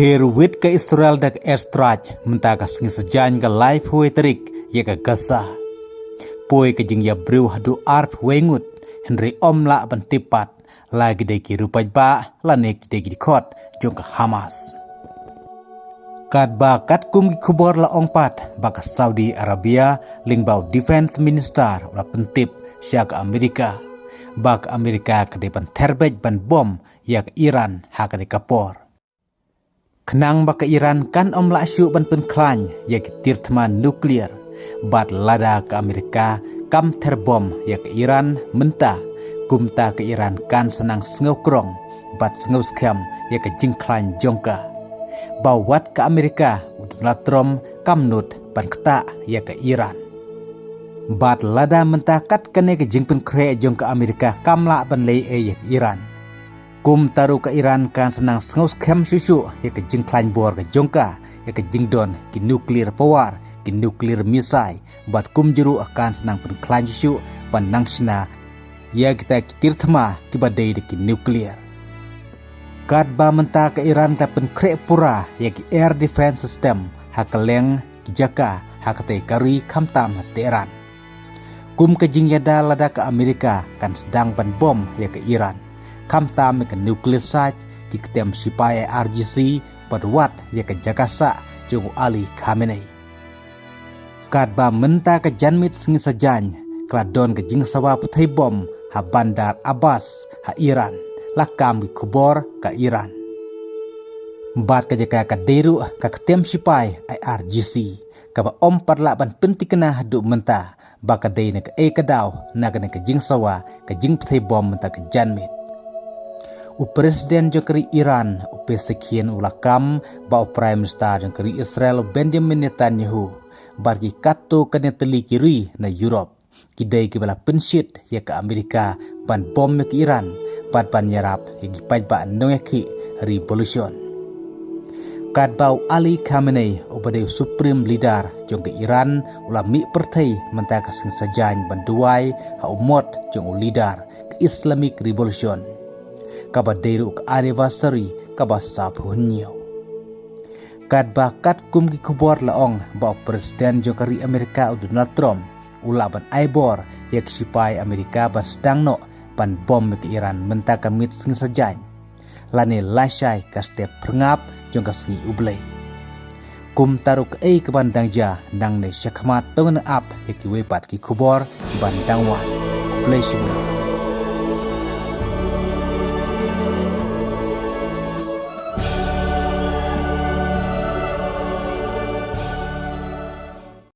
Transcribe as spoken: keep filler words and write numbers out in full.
Te ruwit ka Israel da ka airstrike mynta ka sngi Saitjaiñ ka laiphew tarik ïa ka Gaza. Poi ka jingïabriew haduh arphew ngut, hynrei ym lah ban tip pat la ki dei ki ruh paidbah lane ki dei ki dkhot jong ka Hamas. Katba katkum ki khubor la ong pat ba ka Saudi Arabia lyngba u Defense Minister u la pyntip sha ka Amerika ba ka Amerika ka dei ban ther beit ban bom ïa ka Iran ha kane ka por. Khnang ba ka Iran kan ym lah shuh ban pynkhlaiñ ïa ki tir thma nuklear. Bad lada ka Amerika kam ther bom ïa ka Iran mynta, kumta ka Iran kan sa nang sngewkrong bad sngewskhem ïa ka jingkhlaiñ jong ka. Ba wat ka Amerika, u Donald Trump kam nud ban ktah ïa ka Iran. Bad lada mynta kat kane ka jingpynkhreh jong ka Amerika kam lah ban leh ei ïa ka Iran, kumta ruh ka Iran kan sa nang sngewskhem shuh shuh ïa ka jingkhlaiñ bor ka jong ka, ïa ka jingdon ki nuclear power, ki nuclear missile, bad kumjuh ruh kan sa nang pynkhlaiñ shuh shuh ban nang shna ïa kita ki tir thma kiba dei da ki nuclear. Katba mynta ka Iran ka pynkhreh pura ïa ki air defense system ha kylleng ki jaka ha katei ka ri, khamtam ha Tehran. Kum ka jingïada lada ka Amerika kan sdang ban bom ïa ka Iran, khamtam ïa ka nuclear site, ki ktem shipai I R G C, bad wat ïa ka jaka sah jong u Ali Khamenei. Katba mynta ka janmiet sngi Saitjaiñ ka la don ka jingsawa pyrthei bom ha Bandar Abbas ha Iran, la kam ki khubor ka Iran. Bad ka jaka ka dei ruh ka ktem shipai I R G C, kaba ym pat lah ban pyntikna haduh mynta ba ka dei na kaei ka daw na kane ka jingsawa ka jingpyrthei bom mynta ka janmiet. U President jong ka ri Iran, u Pezeshkian, u la kam ba u Prime Minister jong ka ri Israel, u Benjamin Netanyahu, bad ki katto katne tylli ki ri na Europe, ki dei kiba la pynshit ïa ka Amerika ban bom ïa ka Iran bad ban ïarap ïa ki paidbah nongïakhih revolution. Katba u Ali Khamenei, uba dei u supreme leader jong ka Iran, u la mih pyrthei mynta ka sngi Saitjaiñ ban duwai ha u mot jong u leader ka Islamic Revolution, kaba dei ruh ka anniversary kaba saphew hynñiew. Katba katkum ki khubor la ong ba u President jong ka ri Amerika, u Donald Trump, u lah ban ai bor ïa ki shipai Amerika ban sdang noh ban bom ïa ka Iran mynta ka miet sngi Saitjaiñ, lane lashai ka step phyrngap jong ka sngi U Blei. Kumta ruh kaei kaban dang jia nangne shakhmat to ngin ap ïa kiwei pat ki khubor kiban dang wan. Khublei shibun.